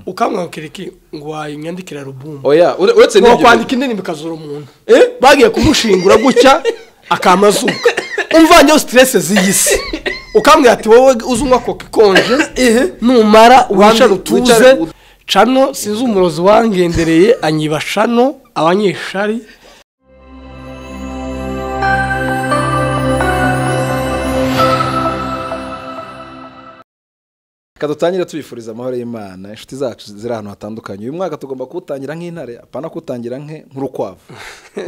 Ukamwa kiriki ngo wayinyandikira album. Oya, uretse n'ibyo kwandika indirimbo ikazura umuntu. Bagiye kumushingura gutya akamazuka. Umvanyeho stress z'iyisi. Ukambwira ati wowe uzunywa coca ikonje numara wicare utuze. Cano sinzi umurozi wangendereye anyiba shano abanyeshari. Kadutangire tubifuriza amahoro y'Imana inshuti zacu ziri ahantu hatandukanye. Uyu mwaka tugomba kuwutangira nk'intare, apana kuwutangira nk'urukwavu.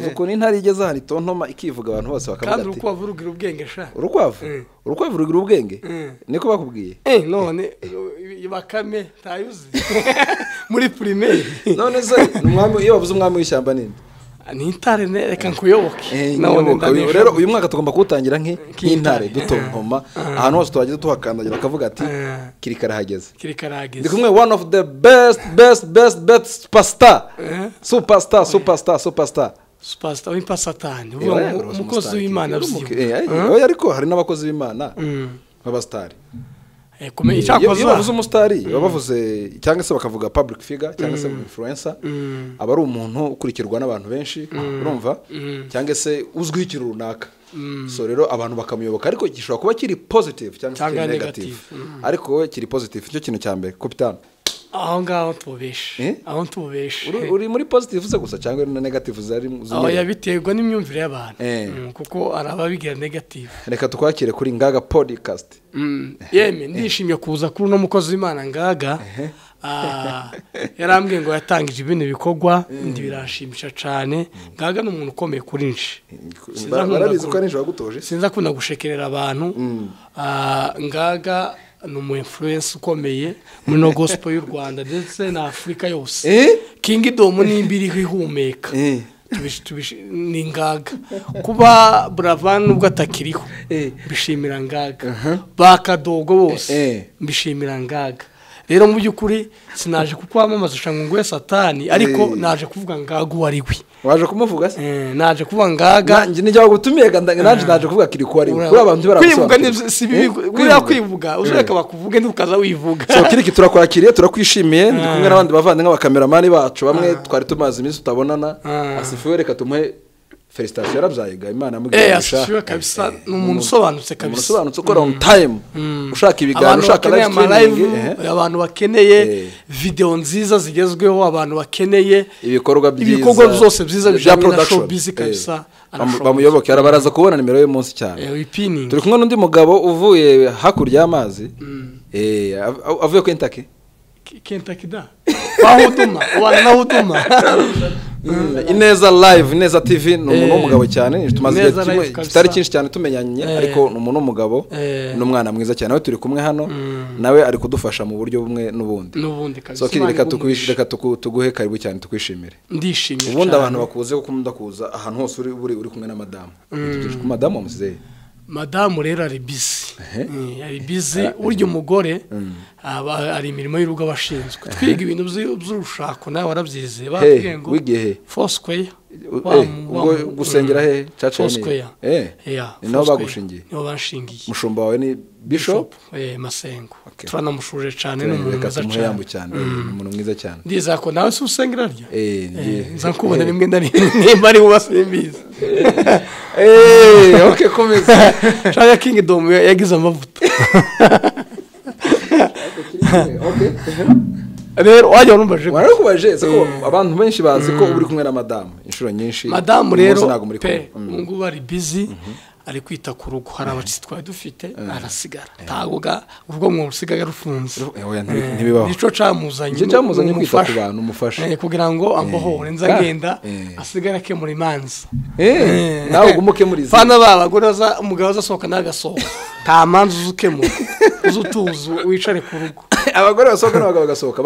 Uko n'intare igeze ahantu itontoma ikivuga abantu bose bakavuga ati kandi urukwavu rugira ubwenge sha. Urukwavu? Urukwavu rugira ubwenge? Niko bakubwiye? None bakame tayuzi muri primaire. None se umwami iyo bavuze umwami w'ishyamba ninde? Ni intare reka nkuyoboke. None rero uyu mwaka tugomba kuwutangira nk'intare dutontoma ahantu hose tuhageze tuhakandagira bakavuga ati Kiriki arahageze. Kiriki arahageze. Ndi kumwe one of the best best best best superstar. Superstar superstar superstar. Superstar w'impasatani. Umukozi w'Imana byibuka. Oya ariko hari n'abakozi b'Imana b'abastari. Iyo bavuze umusitari baba bavuze cyangwa se bakavuga public figure cyangwa se influencer, aba ari umuntu ukurikirwa n'abantu benshi, urumva, cyangwa se uzwiho ikintu runaka. So rero abantu bakamuyoboka, ariko gishobora kuba kiri positive cyangwa se kiri negative, ariko we kiri positive nicyo kintu cya mbere. Kapitani aho ngaho tubeshe, aho tubeshe uri muri positive se gusa cyangwa na negative zari aho yabiterwa n'imyumvire y'abantu, kuko arababigira negative. Reka tukwakire kuri Ngaga Podcast. Yeme ndishimye kuza kuri no mukozi w'Imana Ngaga. Yarambwiye ngo yatangije ibintu bikorwa ndi birashimisha cyane. Ngaga ni umuntu ukomeye kuri nje. Barabizi ko ari nje wagutoje. Sinza akunda gushekerera abantu. Ngaga ni umu influence ukomeye muri no gospel y'u Rwanda ndetse na Afrika yose. Kingdom nimba iriho ihumeka. Ni Ngaga. Kuba Buravan nubwo atakiriho mbishimira Ngaga. Bakadogo bose mbishimira Ngaga. Rero mu by'ukuri sinaje kukwamamaza ngo ngwe Satani, ariko naje kuvuga Ngaga uwo ari we. Waje kumuvuga se? Naje kuvuga Ngaga. Nje nijya gutumiye naje naje kuvuga kiri ko ari we. Kuri abantu baragusobanura. Kwivuga si bibi, kuriya kwivuga uzureka bakuvuge ntukaza wivuga. So Kiriki turakwakiriye, turakwishimiye, ndi kumwe n'abandi bavandimwe b'abakameramani bacu bamwe twari tumaze iminsi tutabonana. Asifiwe, reka tumuhe felicitation, yarabyaye Imana amubwiye. Asifiwe kabisa, ni umuntu usobanutse kabisa. Umuntu usobanutse ukora on time. Ushaka ibiganiro, ushaka live streaming, abantu bakeneye video nziza zigezweho, abantu bakeneye ibikorwa byiza, ibikorwa byose byiza bijyanye na showbiz kabisa. Bamuyoboke arabaraza kubona nimero ye munsi cyane. Turi kumwe n'undi mugabo uvuye hakurya y'amazi. Avuye Kentucky. Kentucky da. Bahuduma, wana huduma. Ineza Live, Ineza TV ni umuntu w'umugabo cyane, tumaze igihe kitari cyinshi cyane tumenyanye, ariko ni umuntu w'umugabo n'umwana mwiza cyane. Nawe turi kumwe hano, nawe ari kudufasha mu buryo bumwe n'ubundi. N'ubundi kabisa. So reka reka tuguhe karibu cyane, tukwishimire. Ndishimye. Ubundi abantu bakuze ko ukunda kuza ahantu hose uri kumwe na madamu. Tugejeje ku madamu wamusize. Madamu rero ari busy. Ari busy urya umugore ari imirimo y'urugo abashinzwe. Twiga ibintu by'urushako nawe warabyize batubwiye ngo Foursquare. Ubwo gusengera he? Church Foursquare. Niho bagushingiye. Niho banshingiye. Mushumba wawe ni Bishop Masengo. Turanamushuje cyane, ni umuntu mwiza cyane. Ni umuntu mwiza cyane. Ndizera ko nawe se usengera rya. Nza kubona rimwe ndari nimba ari ubasimbiza. Okay, komeza. Shaka Kingdom yagize amavuta. Okay. Rero wajya urumbaje. Warakubaje se ko abantu benshi bazi ko uri kumwe na madamu inshuro nyinshi. Madamu rero pe ngo ari busy ari kwita ku rugo, hari abacitsi twari dufite arasigara. Tagoga ubwo mu rusigaga rufunze. Ntibibaho. Nico camuzanye. Nico camuzanye kwita ku bantu umufasha. Kugira ngo ambohore nzagenda asigara akemura imanza. Nawe ugumuke muri izi. Fana babagore baza umugabo azasohoka nagasohoka. Nta manza uzukemura. Uzutuzu wicare ku rugo. Abagore basohoka n'abagabo bagasohoka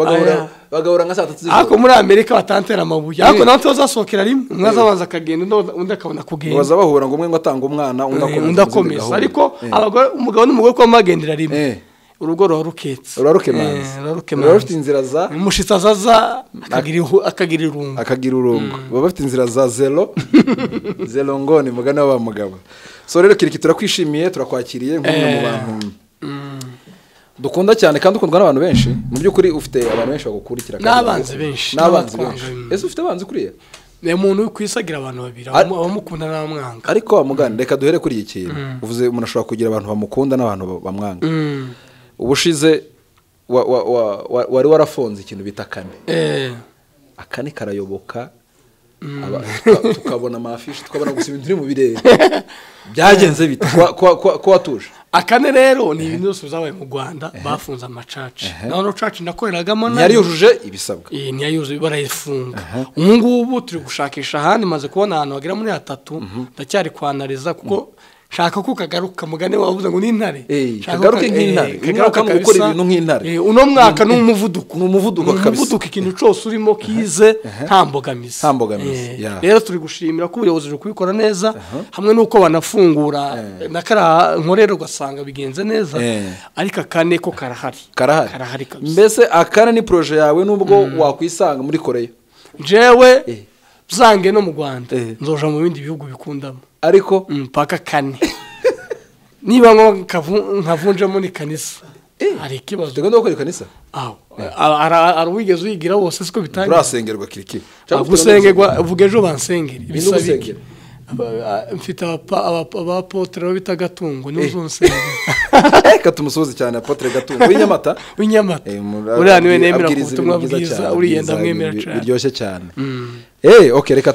bagahura nka saa 3 z'ijoro. Ariko muri Amerika batantera amabuye. Ariko nawe tuzasohokera rimwe, umwe azabanza akagenda undi akabona kugenda. Baza bahura ngo umwe ngo atanga umwana undi akomeza. Ariko abagore umugabo n'umugore ko bagendera rimwe. Urugo ruba ruketse. Ruba rukemanze. Ruba rufite inzira za umushitsi azaza akagira irungu. Akagira urungu. Baba bafite inzira za zero. Zero ngoni mugana wa mugabo. So rero Kiriki turakwishimiye, turakwakiriye nk'umwe mu bantu Dukunda cyane kandi ukundwa n'abantu benshi. Mu by'ukuri ufite abantu benshi bagukurikira kandi n'abanzi benshi. N'abanzi benshi. Ese ufite abanzi kuriya? Ni umuntu kwisagira abantu babiri, abamukunda n'abamwanga. Ariko wamugana reka duhere kuri iki kintu. Uvuze umuntu ashobora kugira abantu bamukunda n'abantu bamwanga. Ubushize wari warafonze ikintu bita kane. Akane karayoboka. Tukabona amafishi, tukabona gusa ibintu mu birere. Byagenze bite ko watuje? Akane rero ni ibintu byose byabaye mu Rwanda, bafunze amacaci. Naho church nakoreragamo nayo yujuje ibisabwa. Ntiyayuzuye barayifunga. Ubu ngubu turi gushakisha ahandi, maze kubona ahantu bagera muri 3, ndacyari kwanariza kuko shaka ko kagaruka mugane wavuze ngo ni intare. Kagaruke nk'intare. Kagaruka gukora ibintu nk'intare. Uno mwaka ni umuvuduko. Ni umuvuduko kabisa. Umuvuduko ikintu cyose urimo kize nta mbogamizi. Nta mbogamizi. Rero turi gushimira ko ubuyobozi buri kubikora neza hamwe nuko banafungura na kara nkorero ugasanga bigenze neza, ariko akane ko karahari. Karahari kabisa. Mbese akane ni projet yawe nubwo wakwisanga muri Korea. Jewe byange no mu Rwanda nzoja mu bindi bihugu bikundamo. Ariko mpaka kane niba ngo nkavunjamo ni kanisa hari ikibazo. Tugomba gukora kanisa aho arwigeze uyigira wose siko bitangira. Urasengerwa kiriki gusengerwa uvuga ejo bansengera ibisabike. Mfite abapotre bo bita Gatungo nizo uzonsengera. Reka tumusuhuze cyane apotre Gatungo w'inyamata. W'inyamata uriya niwe nemera ubutumwa bwiza, uriyenda mwemera cyane biryoshye cyane. Okay, reka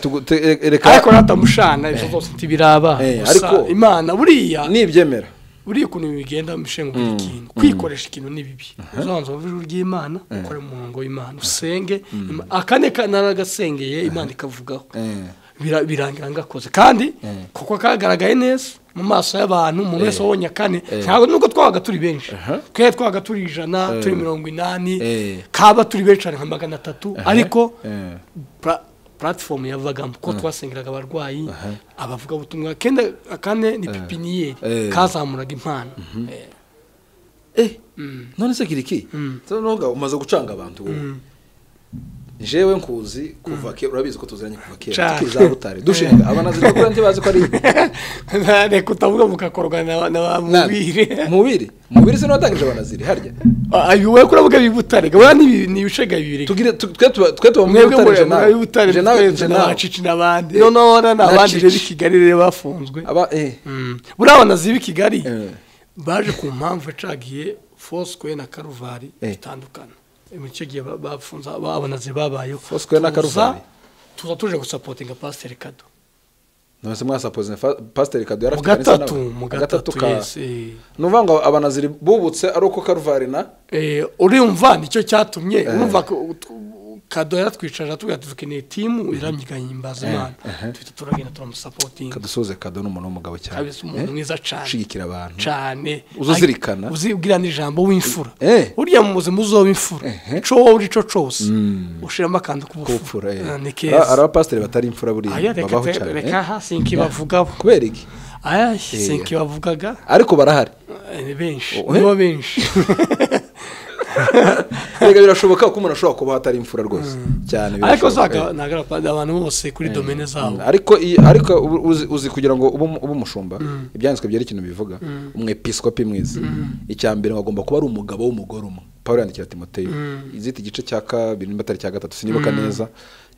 reka ariko natamushana ibyo zose ntibiraba. Ariko Imana buriya nibyemera buriya ukuntu bigenda mishenga ikintu kwikoresha ikintu ni bibi. Uzabanza wumve ry'Imana, ukore mu murongo w'Imana, usenge. Akane naragasengeye Imana ikavugaho. Birangira ngakoze kandi kuko kagaragaye neza mu maso y'abantu, umuntu wese wabonye akane. Ntabwo nubwo twabaga turi benshi, twe twabaga turi 100, turi 80, kaba turi benshi nka 300, ariko platform yavagamo ko twasengeraga abarwayi, abavuga ubutumwa. Kenda akane ni pipiniyeri kazamuraga impano. None se kiriki noga umaze gucanga abantu wowe. Jewe nkuzi kuva kera, urabizi ko tuziranye kuva kera tukiza Butare dushinga abanazi bakora ntibazi ko ari reka utavuga mukakorwa na mubiri. Mubiri se natangije abanaziri harya ayo we kuravuga bibutare gabana ni ibishega bibiri tugire twe tuba mu Butare je nawe cici nabandi no no nabandi rero Kigali rero bafunzwe aba buri abanazi b'i Kigali baje ku mpamvu cagiye Fosque na Karuvari bitandukana. Mu cyo gihe bafunza abanazi babayeho Fosque na Karuvari tuza tuje gusapotinga Pasteur Kado. None mwasapoze Pasteur Kado yarafite kanisa mu gatatu ka nuvuga ngo abanaziri bubutse ari uko Karuvari na urumva nicyo cyatumye urumva Kado yaratwicaje tugira tukeneye team iramyiganye imbaza Imana tuhita turagenda turamusapotinga. Kadusoze Kado n'umuntu w'umugabo cyane kabisa, umuntu mwiza cyane ushigikira abantu cyane, uzuzirikana uzibwira n'ijambo w'imfura. Burya mu buzima uzoba imfura ico wowe uri cyo cyose ushiramo akantu k'ubupfura. Ni keza ari abapasiteri batari imfura buriya babaho cyane. Reka hasi nkibavugaho kubera iki aya sinkibavugaga ariko barahari ni benshi nibo benshi. Rega birashoboka ko umuntu ashobora kuba atari imfura rwose cyane ariko zaka nagara abantu bose kuri domaine zabo. Ariko uzi kugira ngo ube umushumba ibyanditswe byari ikintu bivuga umwepiskopi mwiza icya mbere agomba kuba ari umugabo w'umugore umwe. Paulo yandikira Timoteyo izita igice cya 2 nimba atari cya 3 sinibuka neza,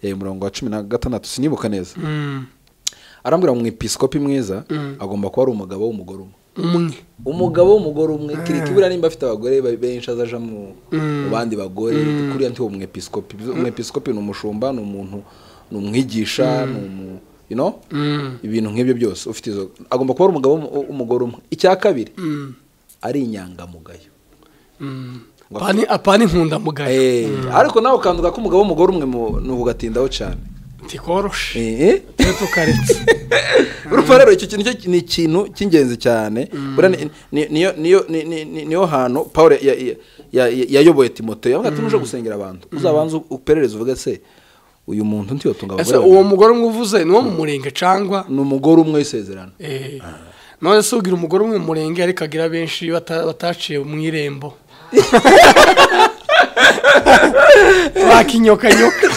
umurongo wa 16 sinibuka neza. Arambwira umwepiskopi mwiza agomba kuba ari umugabo w'umugore umwe. Umugabo w'umugore umwe kiriki buriya nimba afite abagore benshi azaja mu bandi bagore kuriya nti umwepiskopi. Umwepiskopi ni umushumba, ni umuntu, ni umwigisha, ni umu you know ibintu nk'ibyo byose ufite izo agomba kuba ari umugabo w'umugore umwe. Icya kabiri ari inyangamugayo. Apani nkundamugayo. Ariko nawe ukanduka ko umugabo w'umugore umwe ni ugatindaho cyane ntikoroshe tukaretse. Urumva rero icyo kintu ni ikintu cy'ingenzi cyane. Niyo hantu Paul yayoboye Timoteyo yavuga ati nuje gusengera abantu uzabanza uperereze uvuge se uyu muntu ntiyotunga abagore. Ese uwo mugore umwe uvuze ni uwo mu murenge cangwa ni umugore umwe w'isezerano? None se ugira umugore umwe mu murenge ariko agira benshi bataciye mu irembo bakinyokanyoka.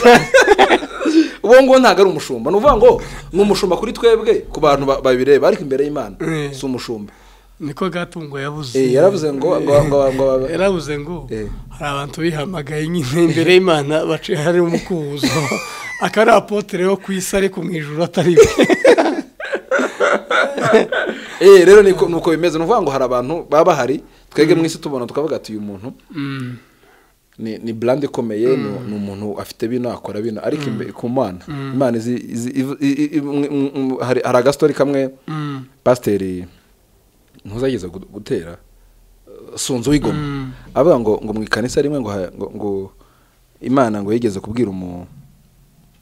Uwo ngo ntago ari umushumba, nuvuga ngo ni umushumba kuri twebwe ku bantu babireba ariko imbere y'Imana si umushumba. Niko Gatungo yavuze. Yaravuze ngo ngo yaravuze ngo hari abantu bihamagaye nyine imbere y'Imana baciye hari umukubuzo akari apotre yo kwisa ariko mu ijuru atari we. Rero niko nuko bimeze, nuvuga ngo hari abantu baba bahari twege mwisi tubona tukavuga ati uyu muntu ni brand ikomeye, ni umuntu afite bino akora bino, ariko ku Mana Imana hari agastori kamwe pasiteri ntuzageza gutera Sunzu w'Igoma avuga ngo mu ikanisa rimwe ngo Imana ngo yigeze kubwira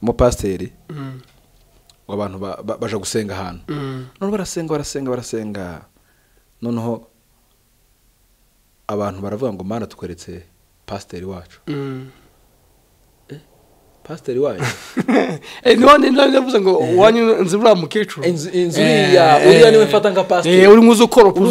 umupasiteri ngo abantu baje gusenga ahantu, none barasenga, noneho abantu baravuga ngo Mana tukweretse pasiteri wacu. Pasiteri wanyu none ndavuze ngo wanyu nzibura mukecuru inzu uriya niwe mfata nka pasiteri, uri muzi ukoropa,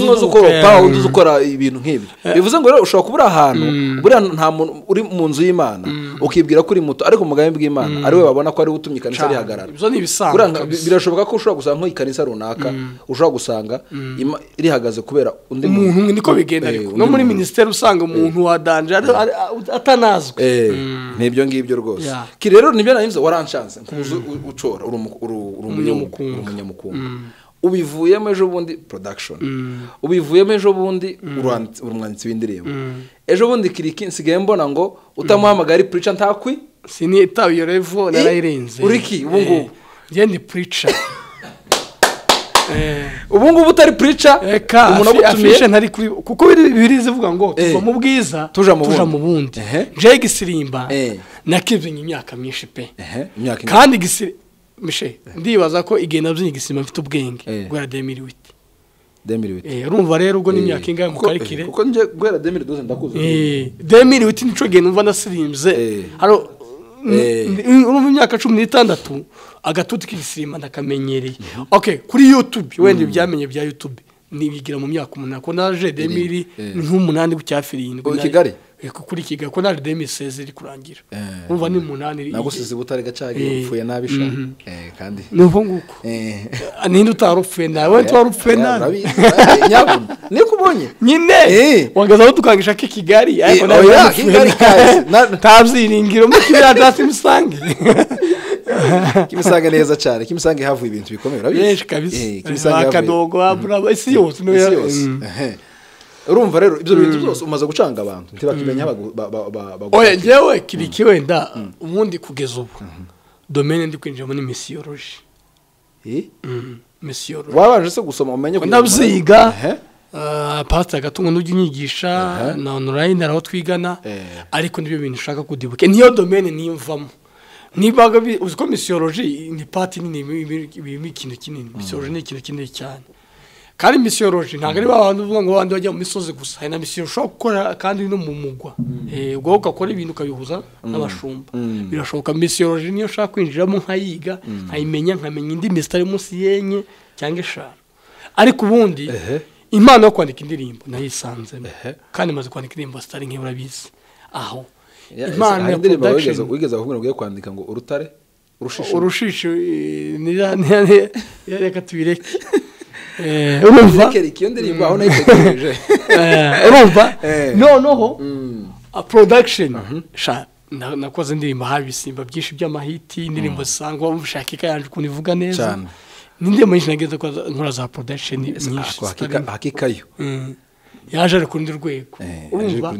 undi uzukora ibintu nk'ibyo. Bivuze ngo rero ushobora kubura ahantu buriya nta muntu uri mu nzu y'Imana ukibwira ko uri muto, ariko umugambi bw'Imana ari we babona ko ari we utumye ikanisa rihagarara. Ibyo ni ibisanzwe. Birashoboka ko ushobora gusanga nk'ikanisa runaka ushobora gusanga rihagaze kubera undi muntu, niko bigenda. Ariko no muri ministeri usanga umuntu wa danger atanazwe. Nibyo ngibyo rwose. Rero nibyo narinze waranshanze nkuzu ucora uri umunyamukunga, ubivuyemo ejo bundi production, ubivuyemo ejo bundi urumwanditsi w'indirimbo, ejo bundi Kiriki nsigaye mbona ngo utamuhamagara preacher ntakwi sinita iyo level narayirenze. Uriki ubu ngubu ngiye ndi preacher. Ubu ngubu utari preacher umuntu agutumiye ntari kuri, kuko biri zivuga ngo tuva mu bwiza tuja mu bundi. Nje gisirimba nakibye imyaka myinshi pe, kandi mishe ndibaza ko igihe nabyinnye igisimba mfite ubwenge guhera 2008. Urumva rero ubwo ni imyaka ingahe mu karikire, kuko nje guhera 2012 ndakuze. 2008 nico gihe numva nasirimbye haro, urumva imyaka 16 agatuti k'igisimba ndakamenyereye. Okay, kuri YouTube wenda ibyamenye bya YouTube nibigira mu myaka 8 ko naje 2008 gucyafirindwi i Kigali, kuri Kigali ko naje 2016 iri kurangira, urumva ni 8. Nagusize butare gacage upfuye nabi sha. Kandi nuko nguko ninde utarupfuye nawe we twarupfuye nabi nyabuna niko ubonye nyine wagaza tukangisha ki Kigali, ariko nawe Kigali kazi tabyiringiro mu kibira dati musange Kimisange neza cyane, Kimisange havuye ibintu bikomeye urabizi kabisa. Kimisange akadogo abura isi yose. Urumva rero ibyo bintu byose umaze gucanga abantu ntibakimenya. Oya njyewe Kiriki wenda ubundi kugeza ubu domaine ndi kwinjiramo ni missiology. Missiology wabanje se gusoma umenye ko ndabyiga. Pastor Gatungo n'ujya unyigisha na online araho twigana, ariko nibyo bintu ushaka kudibuka niyo domaine niyumvamo. Nibaga uziko missiology ni part nini, ni ikintu kinini. Missiology ni ikintu kinini cyane, kandi missiology ntabwo ari abantu uvuga ngo abandi bajya mu misozi gusa, hari na mission ushobora gukora kandi no mu mugwa. Ubwo ugakora ibintu ukabihuza n'abashumba birashoboka. Missiology niyo ushaka kwinjiramo nkayiga nkayimenya, nkamenya indi mistari munsi yenye cyangwa eshanu. Ariko ubundi impano yo kwandika indirimbo nayisanzemo, kandi maze kwandika indirimbo zitari nke urabizi aho. Imana ya production wigeze kuvuga ngo kwandika ngo urutare urushisho ni reka tubireke. Urumva iyo ndirimbo aho nayitegereje. Urumva noneho production sha nakoze indirimbo habisimba byinshi by'amahiti, indirimbo zisangwa mushakika yanje ukuntu ivuga neza, n'indirimbo nyinshi nageze nkora za production nyinshi. Hakikayo yaje ari kundi rwego. Urumva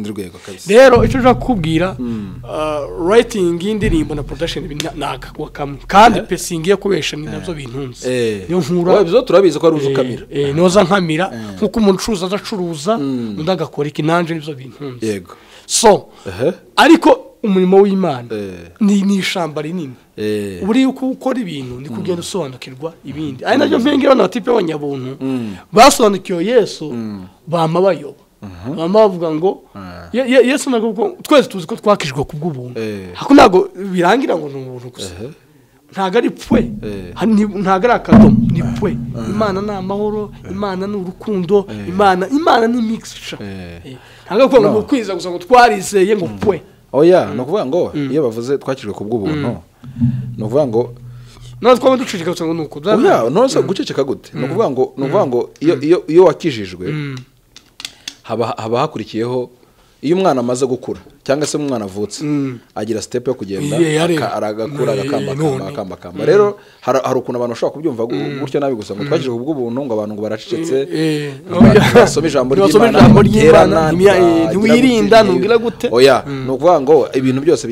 rero icyo nshaka kukubwira, writing y'indirimbo na production naka kamwe, kandi pacing yo kubesha ni nabyo bintunze. Niyo nkura ibyo turabizi ko ari uzukamira, noza nkamira nkuko umuntu ucuruza azacuruza undi agakora iki, nanje nibyo bintunze. Yego. So ariko umurimo w'Imana ni ishamba rinini, uri uko ukora ibintu ni kugenda usobanukirwa ibindi. Ari nabyo mpengera na tipe y'abanyabuntu basobanukiwe Yesu bama bayoba, bama bavuga ngo Yesu ntabwo twese tuzi ko twakijwe kubw'ubuntu, hako ntabwo birangira ngo ni ubuntu gusa, ntabwo ari pwe, ntabwo ari akadomo, ni pwe. Imana ni amahoro, Imana ni urukundo, Imana ni mixture. Ntabwo kuvuga ngo kwiza gusa ngo twarizeye ngo pwe. Oya, no kuvuga ngo iyo bavuze twakijwe kubw'ubuntu, no kuvuga ngo None twaba duceceka gusa ngo nuko oya none se guceceka gute? Ni ukuvuga ngo ni ukuvuga ngo iyo wakijijwe haba hakurikiyeho, iyo umwana amaze gukura cyangwa se umwana avutse agira step yo kugenda aragakura agakamba. Rero hari ukuntu abantu bashobora kubyumva gutyo nabi gusa ngo twakijijwe kubw'ubuntu, ngo abantu ngo baracecetse, basoma ijambo ry'Imana, ntiwirinda ntugira gute. Oya, ni ukuvuga ngo ibintu byose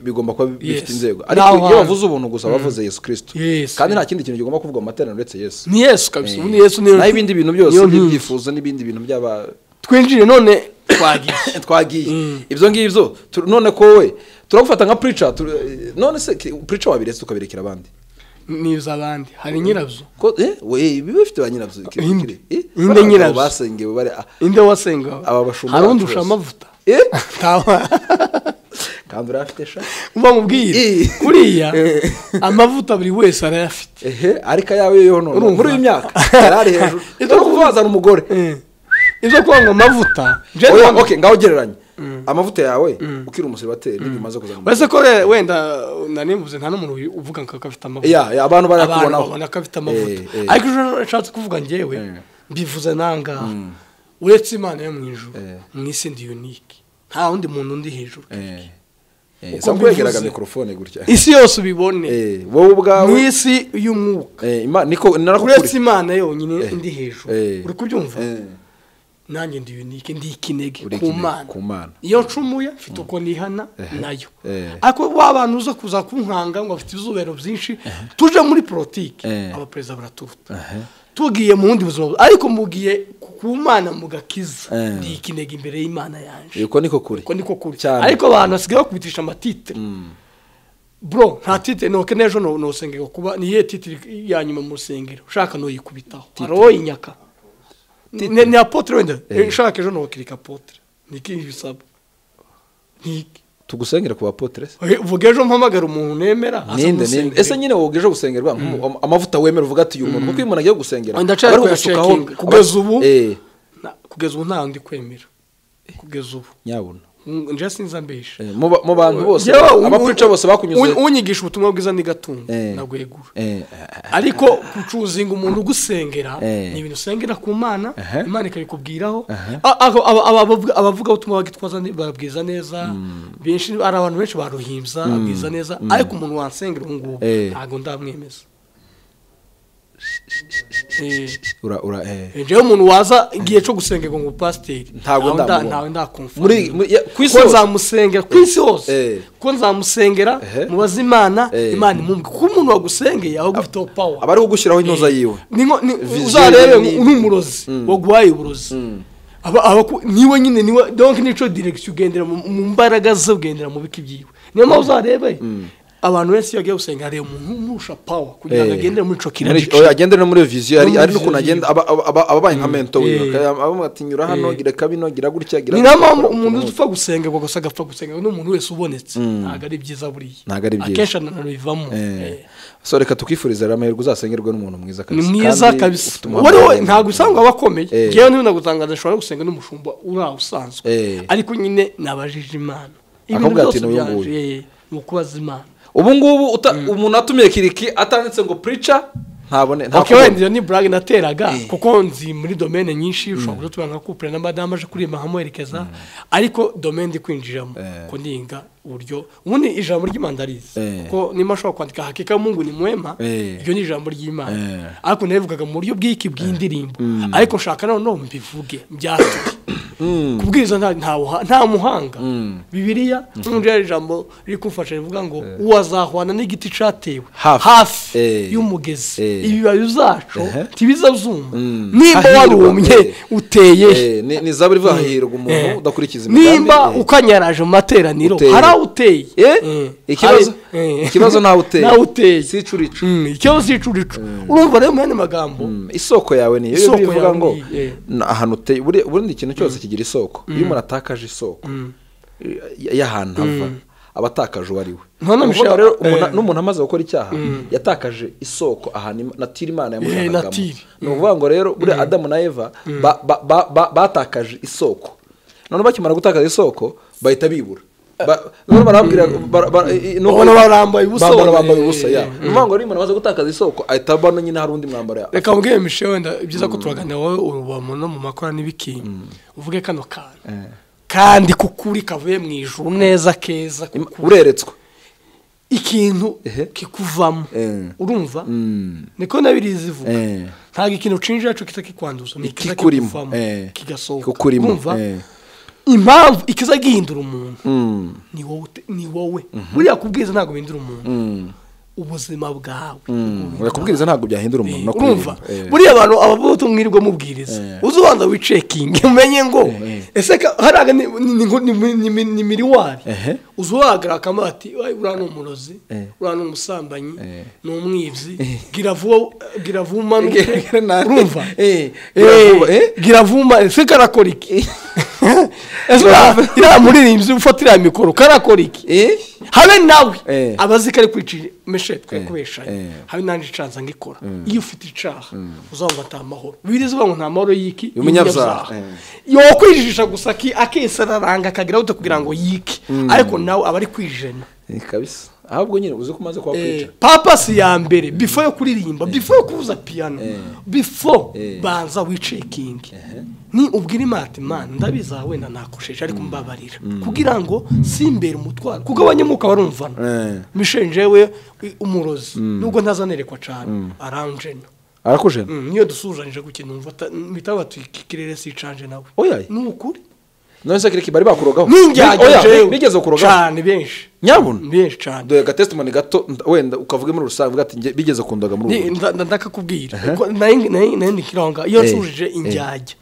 bigomba kuba bifite inzego, ariko iyo bavuze ubuntu gusa bavuze Yesu Kristo, kandi nta kindi kintu kigomba kuvugwa mu materaniro uretse Yesu. Ni Yesu kabisa, ni Yesu. Naho ibindi bintu byose n'ibyifuzo n'ibindi bintu by'aba twinjire none twagiye ibyo ngibyo. None ko we turagufata nka preacher, none se preacher wabiretse tukabirekera abandi? Niza abandi hari nyirabyo ko we biba bifite ba nyirabyo, inde nyirabyo basengewe bari inde wasenga aba bashumba, hari undi usha amavuta tawa kandi urafite sha umva mubwire kuriya amavuta buri wese arayafite, ariko ayawe yo none muri uyu myaka yarari hejuru ito kuvazana umugore ibyo kuba ngo amavuta. Okay, ngaho gereranya amavuta yawe ukiri umuseribateri n'ibyo umaze kuzana. Wese ko wenda nanimvuze nta n'umuntu uvuga ngo afite amavuta. Ya abantu barakubonaho babona ko afite amavuta, ariko nshatse kuvuga njyewe mbivuze nanga uretse Imana yo mu ijuru mu isi ndi unique, nta wundi muntu undi hejuru. Uko kwegeraga microphone gutya isi yose ubibone, wowe ubwawe mu isi y'umwuka, niko narakukuri, uretse Imana yonyine ndi hejuru, uri kubyumva? Nanjye ndi unique, ndi ikinege ku Mana. Iyo ncumuye mfite uko nihana nayo, ariko wa bantu uza kuza kunkanga ngo afite ibizubero byinshi, tuje muri politiki abaperezida baraturuta, tugiye mu wundi buzima, ariko mugiye ku Mana mugakiza, ndi ikinege imbere y'Imana yanje. Uko niko kuri, uko niko kuri. Ariko abantu basigaye bakubitisha amatitre, bro nta titre noke n'ejo no kuba niye titre ya nyuma mu rusengero ushaka no yikubitaho haro inyaka ni apotre wenda nshaka ejo nokirika apotre niki bisaba niki tugusengera ku apotre se uvuga ejo mpamagara umuntu nemera ninde ese nyine woga ejo gusengerwa amavuta wemera uvuga ati uyu muntu kuko uyu muntu agiye gusengera bari kugusukaho kugeza ubu nta ndi kwemera kugeza ubu nyabona nje sinza mbesha mu bantu bose abapreacher bose bakunyuze unyigisha ubutumwa bwiza ni gatunga nagwegura, ariko kucuzinga umuntu gusengera ni ibintu usengera ku Mana, Imana ikabikubwiraho. Abavuga ubutumwa bagitwaza barabwiza neza benshi, ari abantu benshi baruhimza abwiza neza, ariko umuntu wansengera ubu ngubu ntago ndamwemeza. Ura Njyewe umuntu waza igihe cyo gusengerwa ngo pasiteri ntabwo ntawe ndakumva ko nzamusengera ku isi hose, ko nzamusengera mubaze Imana, Imana imumve, kuko umuntu wagusengeye aba agufiteho power, aba ari kugushyiraho intoza yiwe. Uzarebe n'umurozi waguhaye uburozi niwe nyine niwe, donc nico direction ugendera mu mbaraga ze, ugendera mu biki byiwe. Niyo mpamvu uzarebe abantu benshi iyo agiye gusenga areba umuntu umurusha power kugira ngo agendere muri ico kirari, oya agendere no muri vision, ari n'ukuntu agenda ababaye nka mentor wiwe, abamuga ati nyura hano gira kabino gira gutya gira. Ni naho umuntu upfa gusenga gusa agapfa gusenga n'umuntu wese ubonetse ntago ari byiza buriya, akenshi ananabivamo. So reka tukifuriza amahirwe uzasengerwe n'umuntu mwiza kabisa, ni mwiza kabisa, wowe ntago usanga abakomeye. Ngewe niba nagutangaza nshobora gusenga n'umushumba uri usanzwe, ariko nyine nabajije Imana ibintu byose byanje mu kubaza Imana. Ubu ngubu umuntu atumiye Kiriki atanditse ngo preacher ntabone nta. Okay, wenda ni brag nateraga kuko nzi muri domaine nyinshi ushobora kudutumira nka couple na madame aje kurima nkamuherekeza, ariko domaine ndi kwinjiramo ko ndinga uburyo ubundi ijambo ry'Imana rizi kuko nima ashobora kwandika hakika Mungu ni mwema, iryo ni ijambo ry'Imana, ariko nabivugaga mu buryo bw'iki bw'indirimbo, ariko nshaka none mbivuge byatuye kubwiriza nta muhanga Bibiliya n'undi ijambo riri kumfasha rivuga ngo uwazahwana n'igiti catewe hafi y'umugezi, ibibabi zacu ntibizazuma, nimba warumye uteye ni zaburi ivuga hahirwa umuntu udakurikiza imigambi, nimba ukanyaraje mu materaniro hari aho uteye ikibazo nawe uteye si icuricu, ikibazo si icuricu. Urumva rero mu yandi magambo isoko yawe niyo bivuga ngo ahantu uteye, ubundi ikintu cyose kigira isoko. Iyo umuntu atakaje isoko y'ahantu ava aba atakaje uwo ari we. N'umuntu amaze gukora icyaha yatakaje isoko ahantu natiri Imana yamushakagamo. Ni ukuvuga ngo rero buriya Adamu na Eva batakaje isoko, none bakimara gutakaza isoko bahita bibura. Barabwira no barambaye ubusa, bambaye ubusa ya. Nuvuga ngo ari umuntu amaze gutakaza isoko ahita abona nyine hari undi mwambaro ya. Reka mbwiye Michel wenda ibyiza ko turaganira wowe urubamo no mu makora n'ibiki. Uvuge kano kantu. Kandi kukuri kavuye mu ijuru neza keza ureretswe. Ikintu kikuvamo. Urumva? Niko nabirizi vuga. Ntago ikintu cinjira cyo kitakikwanduza ni kikuvamo kigasohoka. Urumva? Impamvu ikiza gihindura umuntu ni wowe, ni wowe. Buriya kubwiza ntago bihindura umuntu. Ubuzima bwawe. Urakubwiriza ntago byahindura umuntu no kurumva. Buriya abantu abavuga mwirirwa mubwiriza. Uzubanza wiceking umenye ngo ese haraga ni miriwari. Uzuhagra akamati uriya ni umurozi, uriya ni umusambanyi, ni umwibyi, gira vuba urumva. Gira vuba ese karakora iki? Ese iriya muririmbyi ufatira mikoro karakora iki? Habe nawe abazi kari kwicira meshe twekubeshanye habe nanje icanza ngikora. Iyo ufite icaha uzumva ata mahoro. Biriza ngo nta mahoro yiki umunyabyaha. Yo kwijijisha gusa ki akesararanga akagira ute kugira ngo yiki. Ariko nawe abari kwijena. Kabisa. Ahubwo nyine uzi ko umaze kwa kwica. Papa si ya mbere before yo kuririmba, before yo kuvuza piano, before banza wiceking. Ni ubwira Imana Imana ndabiza wenda nakosheje ariko mbabarira kugira ngo simbere umutwaro kuko abanyamuka barumvana. Michel njewe umurozi nubwo ntazanerekwa cyane aranjena. Arakujena. Niyo dusuzanije gukina umva mitaba tukirere si canje nawe. Ni ukuri. None se kiriki bari bakurogaho. Oya bigeze kurogaho. Cyane benshi. Nyabuna benshi cyane. Doye ga testimony gato wenda ukavuge muri rusange uvuga ati bigeze kundoga muri ubu. Ndakakubwira. Nayi nikiranga iyo nsujije injyajya.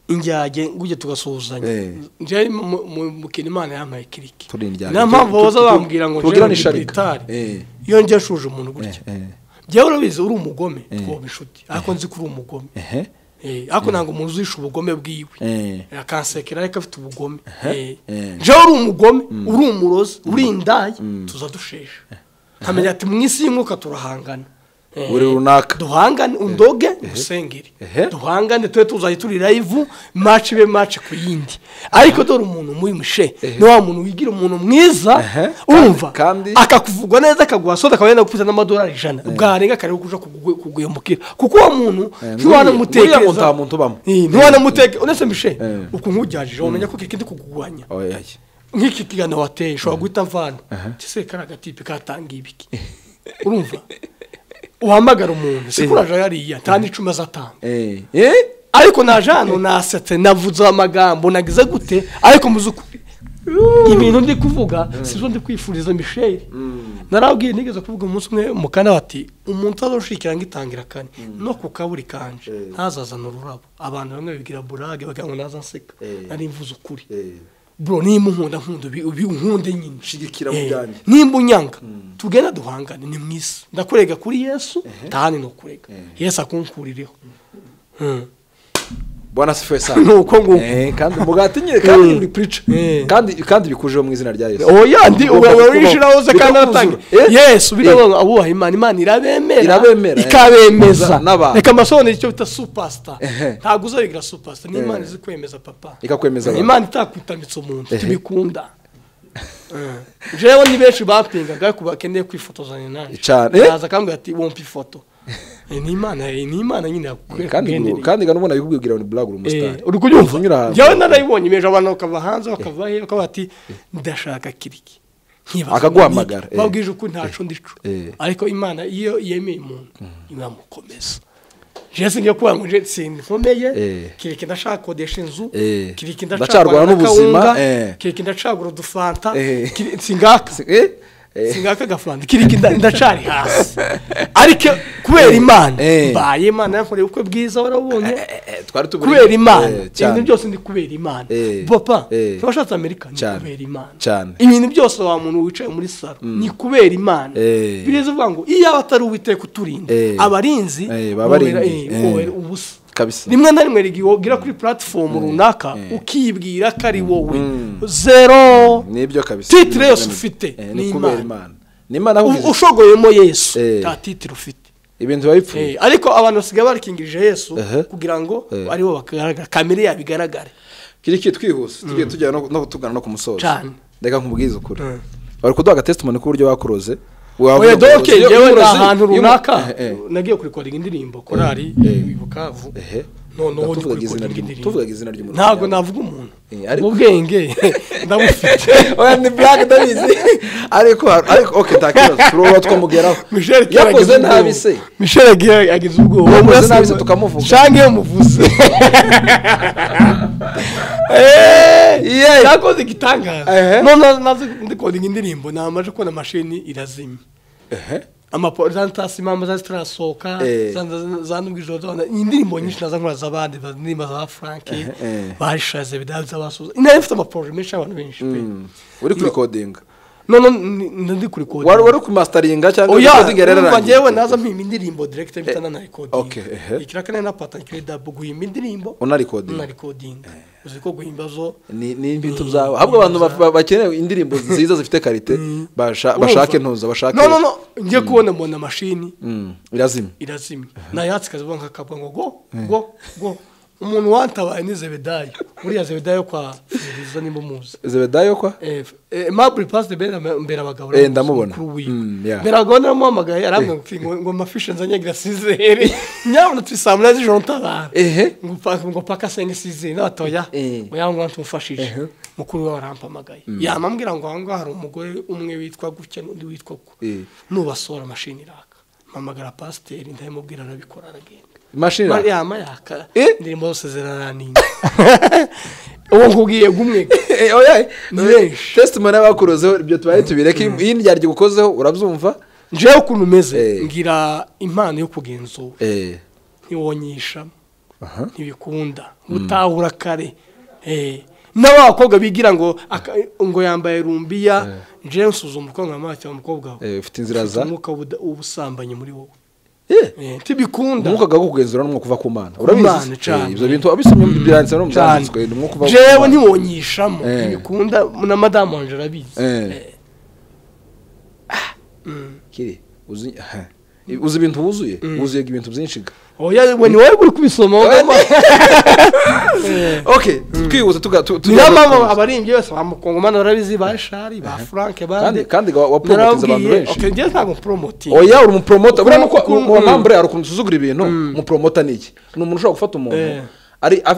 Injyajye nguje tugasuzanya. Nje mu Imana yampaye kiriki. Niyo mpamvu baza bambwira ngo nje gitari. Iyo nje shuje umuntu gutya. Njyewe urabizi uri umugome twoba inshuti. Ariko nzi ko uri umugome. Ariko ntango umuntu uzisha ubugome bwiwe. Akansekera ariko afite ubugome. Nje uri umugome, uri umurozi, uri indaya, tuzadushesha. Nkamenya ati mu isi y'umwuka turahangana. Uri runaka. Duhangane undoge usengere. Duhangane twe tuzayi turi live match be match ku yindi. Ariko dore umuntu muri Mishe ni wa muntu wigira umuntu mwiza urumva akakuvugwa neza akaguha soda akabenda gupfuza n'amadolari 100 ubwarenga kare kuja kuguyomukira kuko uwo muntu ntiwanamutekereza nta muntu bamo. Ntiwanamuteke unese Mishe ukunkujyajije umenya ko kikindi kugugwanya. Nk'iki kigana wateye ushobora guhita mvana. Tse karagatipe katanga ibiki. Urumva uhamagara umuntu sikuraje yariya nta n'icumi azatanga. Ariko naje hano nasetse navuze amagambo nagize gute ariko muzukuri ibintu ndi kuvuga sibyo ndi kwifuriza Michel. Narabwiye nigeze kuvuga umunsi umwe mukana bati umuntu azoshikira ngitangira kane no kukaburi kanje ntazazana ururabo. Abantu bamwe bigira burage bakagira ngo naza nseka. Nari mvuze ukuri. Bro nimba unkunda nkunda unkunde nyine shigikira mu byanjye. Nimba unyanga tugenda duhangane ni mwisi. Ndakurega kuri Yesu tani no kurega. Yesu akunkurireho. Bwana sifiwe sana. Nuko ngo kandi mugati nyine kandi uri preacher. Kandi bikujeho mu izina rya Yesu. Oya ndi urishiraho ze kandi atanga. Yesu biravuga abuha Imana, Imana irabemera ikabemeza. Reka amasone icyo bita superstar. Ntago uzabigira superstar ni Imana izi kwemeza papa. Ikakwemeza. Imana itakwitamitse umuntu tubikunda. Jewe ni benshi bapingaga kubakeneye kwifotozanya nanje. Naza akambwira ati wompa ifoto. Ni Imana nyine yakubwira. Kandi ganubona bikubwira ni blague umustar. Uri kubyumva? Jewe narayibonye meje abantu bakava hanze bakava he bakaba ati ndashaka kiriki. Akaguhamagara. Babwije uko ntaco ndico. Ariko Imana iyo yemeye umuntu ibamukomeza. Jesu ngiye kuba ngo nje sinkomeye kiriki ndashaka kodesha inzu kiriki ndacarwana n'ubuzima kiriki ndacagura udufanta singaka singaka gafanta kiriki ndacari hasi ariko kubera Imana mbaye Imana yankoreye ubukwe bwiza warabonye kubera Imana ibintu byose ndi kubera Imana papa twashatse Amerika ni kubera Imana ibintu byose wa muntu wicaye muri salo ni kubera Imana bireze uvuga ngo iyo abatari Uwiteka uturinda abarinzi babarinda ubusa kabisa. Rimwe na rimwe rigira kuri platform runaka ukibwira ko ari wowe zero nibyo kabisa. Titre yose ufite ni kubera Imana. Ni Imana ushogoyemo Yesu ta titre ufite ibintu babipfuye. Ariko abantu basigaye barikingirije Yesu kugira ngo aribo bagaragara kamere yabigaragare. Kiriki twihuse tugiye tujya no tugana no kumusozo. Cyane. Reka nkubwize ukuri. Bari kuduha agatestimony k'uburyo bakuroze. Oya doke yewe nda ahantu runaka nagiye kurikodinga indirimbo korari i Bukavu. Noneho tuvuga izina ry'umuntu. Ntabwo navuga umuntu. Ubwenge ndabufite. Oya ni black ndabizi. Ariko okay takibazo turoba twamugeraho. Yakoze nabi se. Michel agize ubwoba. Yakoze nabi se tukamuvuga. Shange muvuze. Yakoze igitangaza. None nazo ndikodinga indirimbo namaje kubona mashini irazimye. Amaporantasi mama zazitarasohoka zanubwije zona indirimbo nyinshi naza nkora z'abandi indirimbo za Frank bashaze bidaza basuza inari mfite amaproje menshi abantu benshi pe. Uri kurikodinga? No ndi kurikodinga. Wari ku masteringa cyangwa recording yarararangiye? Njyewe naza mpimba indirimbo direct mpita na recording. Ikiraka na pata nkire guhimba indirimbo una recording. Uzi ko guhimba zo ni ibintu byawe. Ahubwo abantu bakeneye indirimbo nziza zifite karite bashake ntuza bashake. No ngiye kubona mbona mashini irazimye. Nayatsi kazivuga nkakabwa ngo go go. Umuntu wantabaye ni Zebedayo. Uriya Zebedayo kwa Filiza nimba muzi. Zebedayo kwa? Mabri Pastor mbera abagabo. Ndamubona. Mbera abagabo naramuhamagaye arambwira ngo mafishe nzanye sizere. Nyabona twisamura z'ijoro ntabara. Ngo paka senge sizere natoya. Oya ngo ntumfashije. Mukuru we arampamagaye. Yamambwira ngo aho ngaho hari umugore umwe witwa gutya n'undi witwa ko. Nubasora mashini iraka. Mpamagara pasiteri ndamubwira arabikora aragenda. Mashini yama yaka ndirimbo zose ziraraninga. Uwo nkubwiye gumwe. Oya testimony abakurozeho ibyo tubaye tubireke iyi ndyaryo gukozeho urabyumva. Njewe ukuntu umeze ngira impano yo kugenzura. Ntiwonyisha. Ntibikunda. Utahura kare. N'abakobwa bigira ngo ngo yambaye rumbiya njewe nsuzuma umukobwa nkamara cyangwa umukobwa wawe. Ufite inzira za umwuka ubusambanyi muri wowe. Tibikunda. Umwuka gakugenzura n'umwuka uva ku Mana. Urabizi ibyo bintu abisomye biranditse no mubyanditswe ni umwuka uva. Jewe ntiwonyishamo ntibikunda na madamu wanje arabizi. Kiri uzi ibintu wuzuye wuzuye ibintu byinshi. Oya we ni wowe uri kubisoma. Okay twihuse tuga mama abaringi bose bamukongomana barabizi ba Shari ba Frank bande kandi wa promotinze abantu benshi. Okay ngiye ntago promoting. Oya uri mu promoter buriya nuko mu mambre ari ukuntu ibintu mu promoter niki ni umuntu ushobora gufata umuntu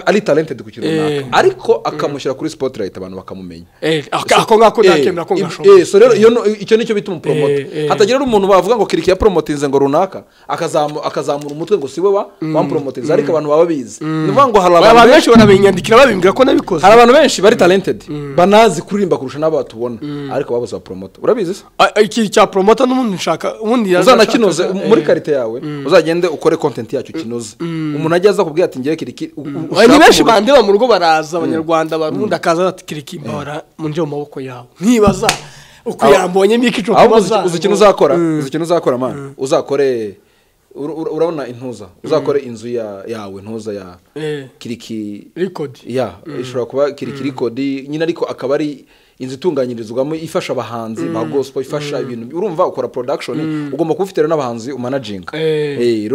ari talented ku kintu runaka ariko akamushyira kuri spotlight abantu bakamumenya. Ako ngako nakemera ko ngashoboye. So rero icyo nicyo bita umupromoter. Hatagira umuntu bavuga ngo Kiriki ya promotinze ngo runaka akazamura umutwe ngo siwe wa wampromotinze ariko abantu baba bizi. Ni uvuga ngo hari abantu benshi banabinyandikira babimbwira ko nabikoze. Hari abantu benshi bari talented banazi kuririmba kurusha n'abo batubona ariko babuze promoter. Urabizi se? Iki cya promoter n'umuntu nshaka ubundi uzanakinoze muri karite yawe uzagende ukore content yacyo kinoze. Umuntu ajya aza kubwira ati ngiye Kiriki. Ni benshi bandeba mu rugo baraza abanyarwanda barundi akaza ati Kiriki mbara munje mu maboko yawe nkibaza uko yambonye miki cyo kubaza. Uzi ikintu uzakora uzi ikintu uzakora man uzakore urabona intuza uzakore inzu yawe ntuza ya Kiriki record ya ishobora kuba Kiriki record nyine ariko akaba ari inzu itunganyirizwamo ifasha abahanzi ba gospel ifasha ibintu urumva ukora production ugomba kuba ufite n'abahanzi umanaginga.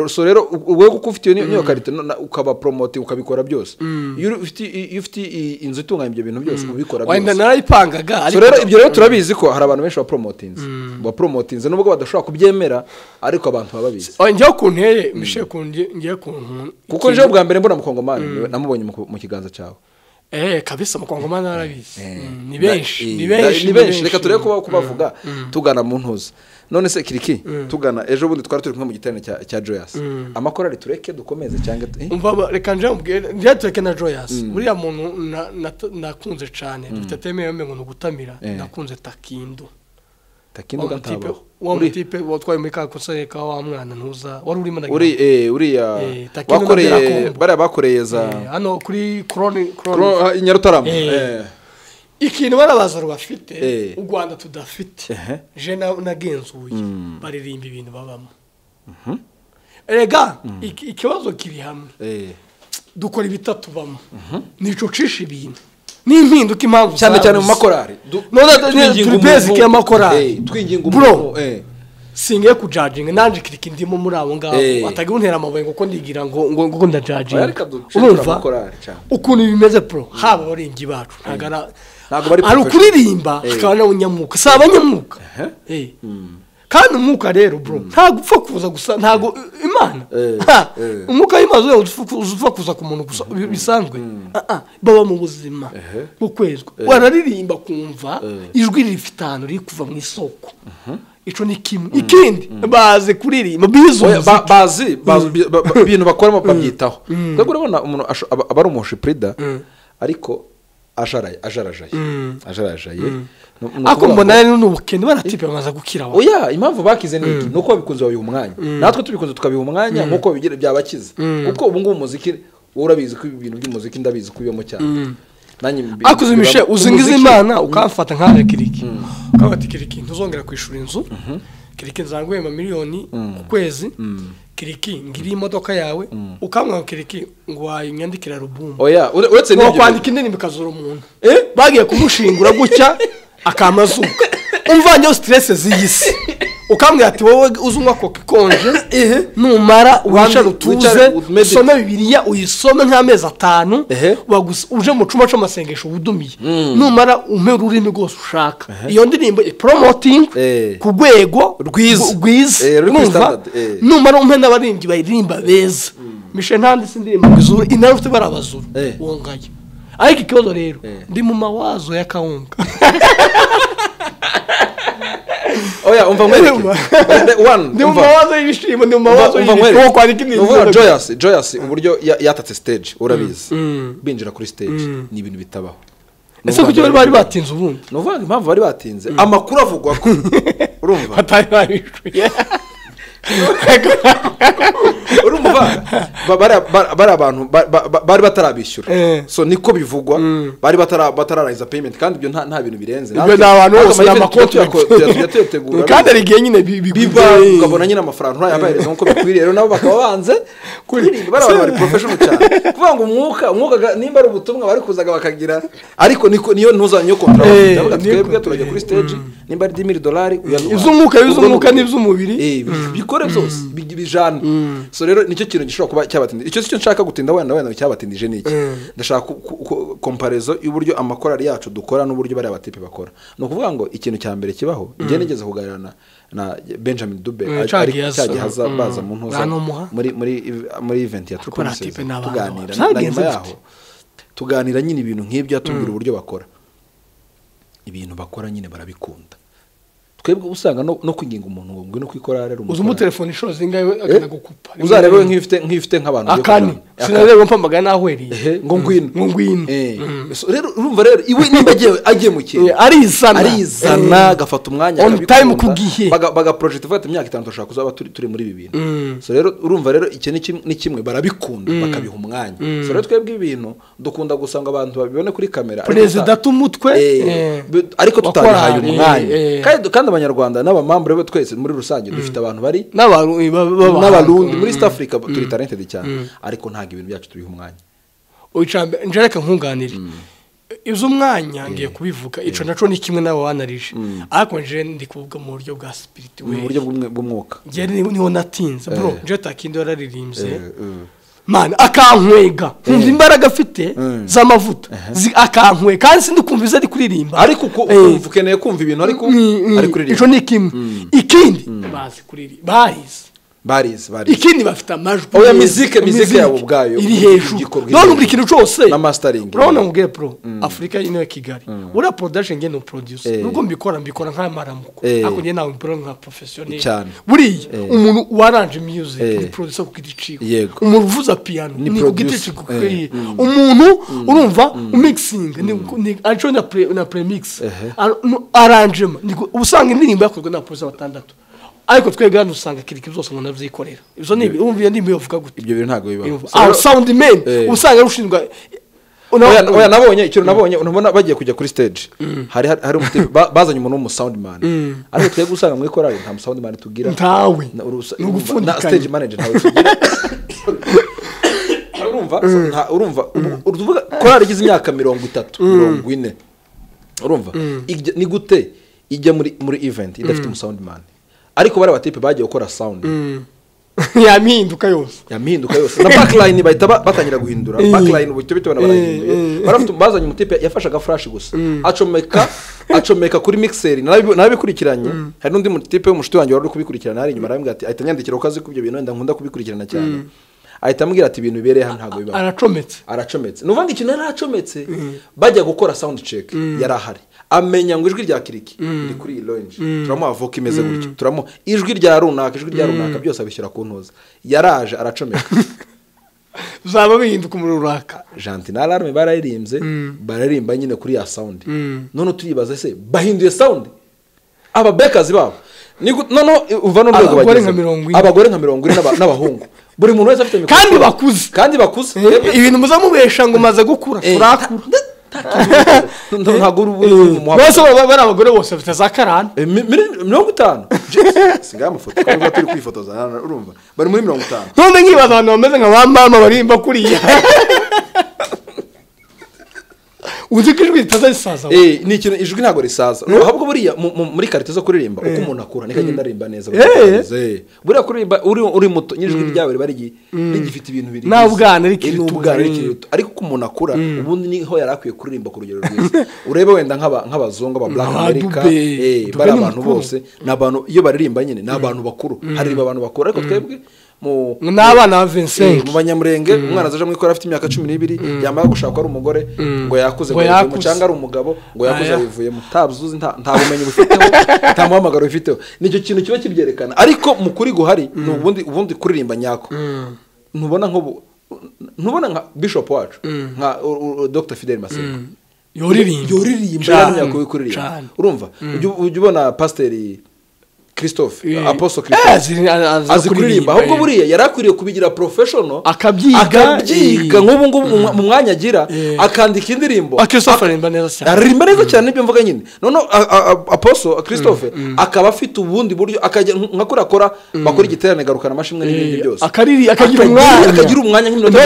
So rero wewe kuko ufite niyo karite ukaba promote ukabikora byose iyo ufite inzu itunganya ibyo bintu byose ubikora byose wenda narayipangaga. Ariko rero ibyo rero turabizi ko hari abantu benshi ba promotinze nubwo badashobora kubyemera ariko abantu baba babizi. Njye kunteye mishe kunje ngiye kuntu kuko nje bwa mbere mbona mukongomani namubonye mu kiganza cyawe. Kabisa mukongomani arabizi. Ni benshi reka turebe kuba kubavuga tugana mu ntuza. None se Kiriki tugana ejo bundi twari turi kumwe mu giterane cya Joyous. Amakorari tureke dukomeze cyangwa umva reka nje mubwire nje tureke na Joyous. Buriya muntu nakunze cyane dufite teme ngo gutamira nakunze Takindo. Takindo gantaba. Wa mutipe watwaye muri ka konsere ka wa mwana ntuza wari urimo na uri uriya wakoreye bari bakoreye za hano kuri Krone Nyarutarama. Ikintu barabaza rubafite u Rwanda tudafite je nagenzuye baririmba ibintu babamo. Erega ikibazo kiri hamwe dukora ibitatu bamo nico cisha ibintu n'impinduka impamvu cyane cyane mu makorari none turi basic y'amakorari twinginga umuntu singiye kujudging nanje Kiriki ndimo muri abo ngabo atagira untera amabuye ngo ndigira ngo ngo ndajudging. Urumva ukuntu bimeze pro haba abaringi bacu ntagara Ntabwo bari ari professional. Ukuririmba hakaba n'abanyamwuka, si abanyamwuka. Kandi umwuka rero, bro, ntabwo upfa kuza gusa, ntabwo Imana Ha, umwuka w'Imana upfa kuza ku muntu gusa bisanzwe. Ah, ah, baba mu buzima bwo kwezwa, wararirimba kumva ijwi rifite ahantu riri kuva mu isoko. Ico ni kimwe. Ikindi, bazi kuririmba, bize Oya, umuziki. Bazi ibintu bakoramo, babyitaho. Twebwe urabona umuntu aba ari umu worship leader, ariko ajaraye, ajarajaye, ajarajaye. Ni Ariko ukuvuga mbona ngo- rero ni ubukene. Baratipe bamaze gukira wa. Oya, impamvu bakize ni iki? Ni uko babikunze, babiha umwanya. Natwe tubikunze tukabiha umwanya nk'uko babigira, byabakiza. Kuko ubu ngubu umuziki, wowe urabizi ko ibintu by'umuziki ndabizi kubibamo cyane. Nanjye Ariko uzi Mishe, mbibamo. uzi ngizi Umuziki- Imana ukamfata nka Kiriki, ukavuga ati: "Kiriki, ntuzongera kwishura inzu. Kiriki, nzaguhemba miliyoni ku kwezi. Kiriki, ngiri imodoka yawe." Ukamwanga: "Kiriki, ngo wayinyandikira album." Oya, uretse Ngo n'ibyo kwandika indirimbo ikazura umuntu, bagiye kumushingura gutya akamazuka, umvanyeho stress z'iyi si, ukambwira ati: "Wowe uzi unywa Coca ikonje, numara wicare utuze, wicare, umedite." Usome Bibiliya, uyisome nk'amezi 5, uje mu cyumba cy'amasengesho wudumiye, numara umpe ururimi rwose ushaka, iyo ndirimbo promoting ku rwego Rwiza. rwiza." Ruri kuri Numva? standard, eh. Numara umpe n'abaririmbyi bayiririmba beza. Mishe, ntanditse indirimbo ngo izuru intare ufite barabazuru wongaye. Ariko ikibazo rero, ndi mu mawazo ya kawunga. Oya, umva nkwereke. One, Ndi mu umva. mawazo y'ibishimo, ndi mu mawazo Umva y'ibishimo nkwereke. wo kwandika indirimbo. Uvuga Joyous, uburyo yatatse stage, urabizi, binjira kuri stage ni ibintu bitabaho. Ese kuki bari batinze ubundi? Ni ukuvuga ngo impamvu bari batinze, amakuru avugwa ko, urumva, Batari babishuye. Urumva, bari abantu bari batarabishyura. So niko bivugwa, bari batararangiza payment, kandi ibyo nta bintu birenze. Ibyo ni abantu bose, ni Natwe amakonti. tujya tuyategura. Kandi hari igihe nyine biba, ukabona nyine amafaranga ntayabahereza nk'uko bikwiriye. Rero nabo bakaba banze kuririmba. Bari abantu bari professional cyane. Kuvuga ngo umwuka nimba ari ubutumwa bari kuzaga bakagira, ariko niko niyo ntuzanye yo contract. Ndavuga, twebwe turajya kuri stage, nimba ari $10,000 uyaduha. Iby'umwuka, iby'umwuka Ubwo ni n'iby'umubiri. Bikore byose bijana. So rero nicyo kintu gishobora kuba cyabatindije. Icyo cyo nshaka gutinda, wenda cyabatindije ni iki? Ndashaka comparaison y'uburyo amakorali yacu dukora n'uburyo bariya batipe bakora. Ni ukuvuga ngo ikintu cya mbere kibaho, njye nigeze kuganira na Benjamin Dube, Cagihaza. Cagihaza, baza mu ntuza Banumuha. muri event ya True Akora Promises, tipe n'abantu. tuganira na Byagenze nyuma gute? yaho tuganira nyine ibintu nk'ibyo, atubwira uburyo bakora ibintu. Bakora nyine barabikunda. Twebwe usanga no kwinginga umuntu ngo ngwino kwikorera rero Uzi umutelefone inshuro zingahe akanagukupa? Uzarebe nk'iyo ufite nk'abantu ugiye Akani kujyana. Sinareba mpamagana nahwereye. Ehe, ngo ngwino. Ngo ngwino. So rero urumva rero, iwe nimba agiye mu kintu, Arizana. arizana, agafata umwanya, On akabikunda, time, ku gihe. Baga project ivuga ati imyaka 5 turashaka kuzaba turi muri ibi bintu. So rero urumva rero iki ni kimwe, barabikunda, bakabiha umwanya. So rero twebwe ibintu dukunda gusanga abantu babibone kuri kamera, ariko Perezida tumutwe ariko wa tutabihaye korali, umwanya. Kandi Abanyarwanda n'abamambure bo twese muri rusange dufite abantu bari n'abantu b'abahanga. n'Abarundi muri East Africa, turi talented cyane, ariko ntabwo ibintu byacu tubiha umwanya. Nje reka nkunganire iby'umwanya ngiye kubivuga. Ico naco ni kimwe n'abo banarije, ariko nje ndi kuvuga mu buryo bwa spirituel. Mu buryo bw'umwuka. Nje niho natinze, bro. Nje takindi wararirimbye, man, akankwega, nkumva imbaraga afite z'amavuta, akankwega, kandi sindi kumva izo ari kuririmba. Ariko ukumva ukeneye kumva ibintu, ariko ari kuririmba. Ico ni kimwe. Ikindi, bazi kuririmba, barize. Barize, barize. Ikindi, bafite amajwi Oya, meza. mizike yabo ubwayo, iri hejuru. igikorwa iri None hejuru. buri kintu cyose Na mastering. Urabona mubwiye, bro, Afurika ino ya Kigali, uriya production, nge ni producer. Nubwo mbikora nk'amaramuko, ariko njye ntabwo mbikora nka professionnel. Cyane. Buriya umuntu waranje music ni producer ku giti ciwe. Umuntu uvuza piano Ni ni ku giti producer. ciwe. Umuntu urumva umixing ni arico na premix, arrangement, uba usanga indirimbo yakozwe na producer batandatu. Ariko twebwe hano usanga Kiriki byose umuntu abyikorera. Ibyo ni urumva iyo ndirimbo yovuga gute? Ibyo bintu ntabwo bibaho. Urumva? So rero- Sound man usanga ari ushinzwe. Oya, nabonye ikintu, nabonye unabona bagiye kujya kuri stage, hari umutipe bazanye umuntu w'umu soundman, ariko twebwe usanga muri korali nta mu soundman tugira. Ntawe. Na Ni na ugupfundikanya. stage manager ntawe tugira. Urumva, so, urumva uruvuga korali igize imyaka 30, 40, urumva ni gute ijya muri event idafite umu soundman? Ariko bari abatipe bagiye gukora sound. Yaminduka yose. Yaminduka yose. Na backline bahita batangira guhindura. Backline ubu bitewe na barahinduye. Barafite bazanye umutipe yafashaga flash gusa. Acomeka kuri mixer narabikurikiranye. Hari n'undi mutipe w'umushuti wanjye wari kubikurikirana hari inyuma arambwira ati ahita nyandikira ukazi kubyo bintu wenda nkunda kubikurikirana cyane. Ahita ambwira ati ibintu bibereye hano ntago bibaho. Aracometse. Nuvanga ikintu yaracometse bajya gukora sound check yarahari. Amenya ngo ijwi rya Kiriki riri kuri iyi lounge. Turamuha vocal imeze gutya. Turamuha ijwi rya runaka, ijwi rya runaka byose abishyira ku ntoza. Yaraje aracomeka. Zaba bihinduka umuriro uraka. Gentil na alarme bararirimbye, bararimba nyine kuri ya sound. None turibaza se bahinduye sound? Aba backers babo. None uva no rwego bageze. Abagore nka 40 n'abahungu. Buri muntu wese afite mikoro. Kandi bakuze. Ibintu muzamubesha ngo maze gukura, turakura. Ntabwo uri bose bari abagore bose bafite za karani 50. Singa amafoto kuko turi kwifotoza urumva bari muri 50. None nkibaza abantu bameze nka ba mama barimba kuriya. Uzi ko ijwi ritazasaza. Ni ikintu ijwi ntago risaza. Ahubwo buriya muri karite zo kuririmba uko umuntu akura niko agenda aririmba neza. Buriya kuririmba uri muto ijwi ryawe riba rigifite ibintu biri. Na ubwana rikiri rito. Ariko uko umuntu akura ubundi niho yari akwiye kuririmba ku rugero rwiza. Urebe wenda nk'abazungu aba Black America bari abantu bose ni abantu iyo baririmba nyine ni abantu bakuru. Haririmba abantu bakuru ariko twebwe n'abana ba Vincent mu Banyamurenge umwana azaje mwikora afite imyaka 12 yamara gushaka ari umugore ngo yakuze ngo cyangwa ari umugabo ngo yakuze abivuyemo ntabzuzi nta bumenyi bufiteho nta muhamagaro bufiteho. Nicyo kintu kiba kibyerekana ariko mu kuri guhari ni ubundi kuririmba nyako. Ntubona nko ntubona nka Bishop wacu nka Dr Fidel Masengo yoririmba yamya kuririmba urumva ujya ubona Pastor Christophe Apostle Christophe azi kuririmba ahubwo buriya yarakwiriye kubigira professional akabyiga nk'ubu ngubu mu mwanya agira akandika indirimbo. Christophe aririmba neza cyane. Aririmba neza cyane nibyo mvuga nyine. None Apostle Christophe akaba afite ubundi buryo akajya nka kuri akora bakora igiterane garukana amashimwe n'ibindi byose. Akagira umwanya nk'iminota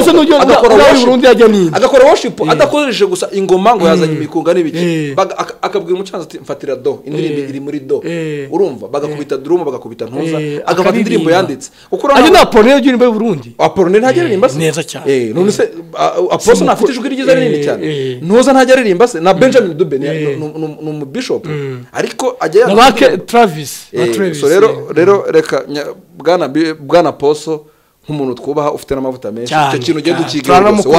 agakora worship adakoresheje gusa ingoma ngo yazanye imikunga n'ibiki. Akabwira umucanzi ati mfatira do indirimbo iri muri do. Urumva bagakubita drum bagakubita ntuza agafata indirimbo yanditse. Ukuri na Apollinaire y'indirimbo y'u Burundi. Apollinaire ntajya aririmba se neza cyane. None se Apostle nafite ijwi ryiza rinini cyane. Ntuza ntajya aririmba se na Benjamin Dube ni umu bishop ariko ajya na Travis. So rero reka bwana Apostle nk'umuntu twubaha ufite n'amavuta menshi icyo kintu ugenda ukiga rwose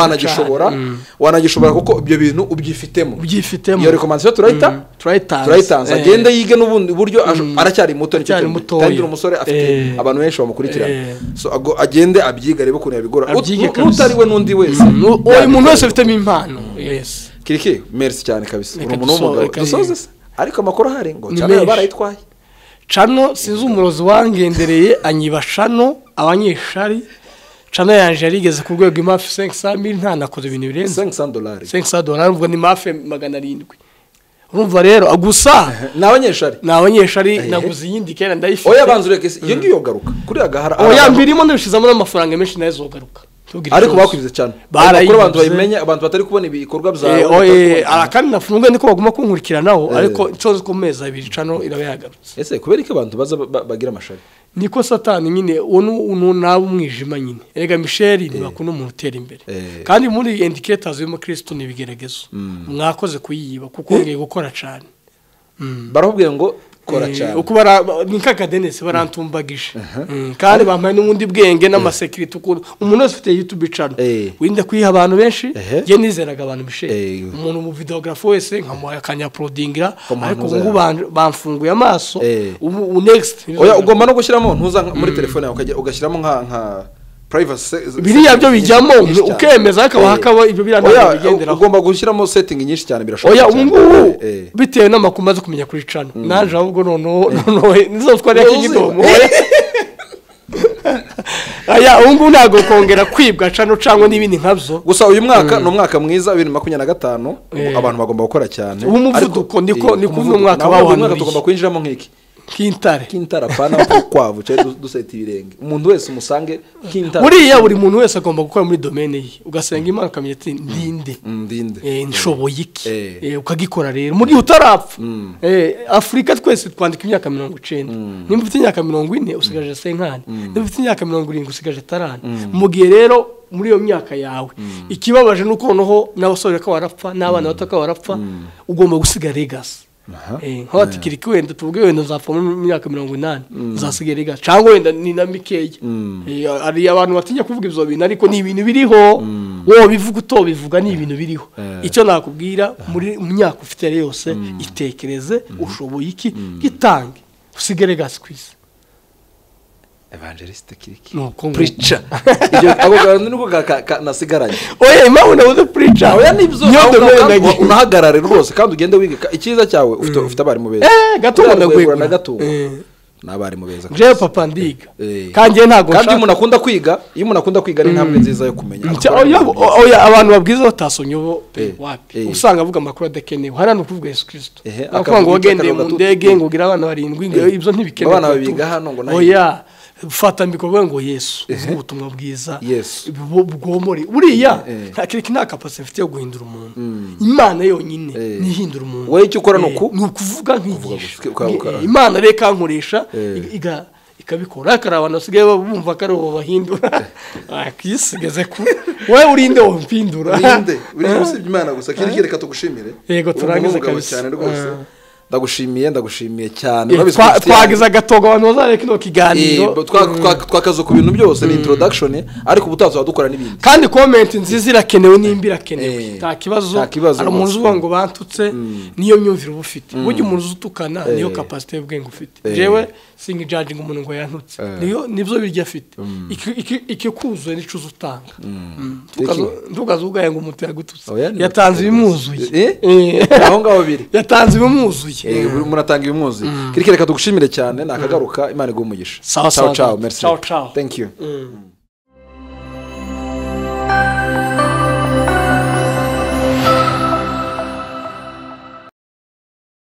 wanagishobora kuko ibyo bintu ubyifitemo. Iyo recommandation turayitanze agende yige n'ubundi buryo aracyari muto nicyo kintu kandi umusore afite abantu benshi bamukurikirana so agende abyiga arebe ukuntu yabigora n'utari we n'undi wese uyu muntu wese afitemo impano. Yes Kiriki merci cyane kabisa uri umuntu w'umugabo dusoze se ariko amakuru ahari ngo cyane barayitwaye. Cano sinzi umurozi wangendereye anyiba cano abanyeshari cano yanje yarigeze ku rwego imafi 500,000 nta nakoze ibintu birenze $500 $500 ubwo ni mafi 700. Urumva rero gusa ni abanyeshari naguze iyindi kera ndayifite. Oya banza ureke iyo ngiyo garuka kuri agahara. Oya mbirimo ndabishizamo n'amafaranga menshi nayo zogaruka. Ariko bakwize cyane ariko abantu bayimenye abantu batari kubona ibikorwa byawe. Arakandi nafunga niko baguma kunkurikiranaho ariko ncoze ko meza abiri cano iraba yagarutse. Ese kubera iki abantu baza bagira amashari? Niko satani nyine uno nabo umwijima nyine. Erega Michel ntibakunda umuntu utera imbere. Kandi muri indicators y'umu Kristo ni ibigeragezo. Mwakoze kuyiba kuko ngiye gukora cyane. Barababwiye ngo kora cyane. Uko bara ni kaka Dennis barantumbagije. Kandi bampaye n'ubundi bwenge n'amasekirite ukuntu umuntu wese ufite YouTube channel winde kwiha abantu benshi je nizeraga abantu Michel. Umuntu mu videographer wese nkamuha akanya uploadingira ariko ubu bamfunguye amaso ubu next. Oya ugomba no gushyiramo ntuza muri telefone yawe ugashyiramo nka privacy biriya byo bijyamo ukemeza akaba hakaba ibyo birana bigenderaho. Ugomba gushyiramo setting nyinshi cyane birashoboka. Oya ubu ngubu bitewe n'amakuru maze kumenya kuri channel naje ahubwo noneho nizo twari yakigidomo. Aya ubu ngubu ntago kongera kwibwa channel cyangwa n'ibindi nkabyo. Gusa uyu mwaka ni umwaka mwiza 2025 abantu bagomba gukora cyane. Ubu muvuduko niko uyu mwaka bawo tugomba kwinjiramo nk'iki Nk'intare. Nk'intare apana urukwavu cyangwa duseta ibirenge. Umuntu wese umusange nk'intare. Buriya buri muntu wese agomba gukora muri domaine ye. Ugasenga Imana ukamenya ati ndinde. Ndinde. Nshoboye iki. Ukagikora rero. Mu gihe utarapfa. Afrika twese twandika imyaka 90. Nimba ufite imyaka 40 usigaje 50. Nimba ufite imyaka 70 usigaje 30. Mu gihe rero muri iyo myaka yawe ikibabaje nuko noneho n'abasore ko barapfa n'abana bato ko barapfa ugomba gusiga legacy. Nk'abati Kiriki wenda tuvuge wenda nzapfa mu myaka 80 nzasiga legacy cyangwa wenda ni na mikeya. Ari abantu batinya kuvuga ibyo bintu ariko ni ibintu biriho, wowe bivuga utobivuga ni ibintu biriho. Icyo nakubwira muri myaka ufite yose itekereze ushoboye iki gitange usige legacy kwisi. Evangeliste Kiriki preacher. Ibyo abo bantu niko nasigaranye. Oya impamvu nabuze preacher. Oya nibyo unahagarare rwose kandi ugende wiga icyiza cyawe ufite abarimu beza. Gatungo ndagwegura na Gatungo. N'abarimu beza. Jewe papa ndiga. Kandi ntago kandi umuntu akunda kwiga, iyo umuntu akunda kwiga ni intambwe nziza yo kumenya. Oya abantu babwiza batasonye bo wapi. Usanga avuga amakuru adakenewe. Hariya no kuvuga Yesu Kristo. Akavuga ngo wagendeye mu ndege ngo ugira abana barindwi ngo ibyo ntibikenewe. Abana babiga hano ngo nayo. Oya fata mikoro ngo Yesu uvuga ubutumwa bwiza bwomore buriya nta Kiriki nta capacity mfite yo guhindura umuntu. Imana yonyine nihindura umuntu. Wowe icyo ukora nuko nukuvuga nkigisha. Imana reka nkoresha ikabikora. Akari abantu basigaye bumva ko ari bo bahindura. Akisigeze ku wowe urinde wompindura. Urinde uri usibye Imana gusa. Kiriki reka tugushimire. Yego turangize kabisa cyane rwose. Ndagushimiye cyane. Twagize agatogo abantu bazareka ino kiganiro. Twakazo ku bintu byose ni introduction ariko ubutaza dukora n'ibindi. Kandi comment nziza irakenewe nimba irakenewe. Nta kibazo. Ari umuntu uvuga ngo bantutse niyo myumvire uba ufite. Burya umuntu utukana niyo capacity y'ubwenge ufite. Jewe singi judging umuntu ngo yantutse. Niyo nibyo birya afite. Ikikuzuye nico uzutanga. Ntukazugaye ngo umuntu yagututse. Yatanze ibimuzuye. Aho ngaho biri. Yatanze ibimuzuye. Muratanga ibimwuzuye. Kiriki reka tugushimire cyane nakagaruka Imana iguhe umugisha. Ciao ciao, merci. Ciao ciao. Thank you.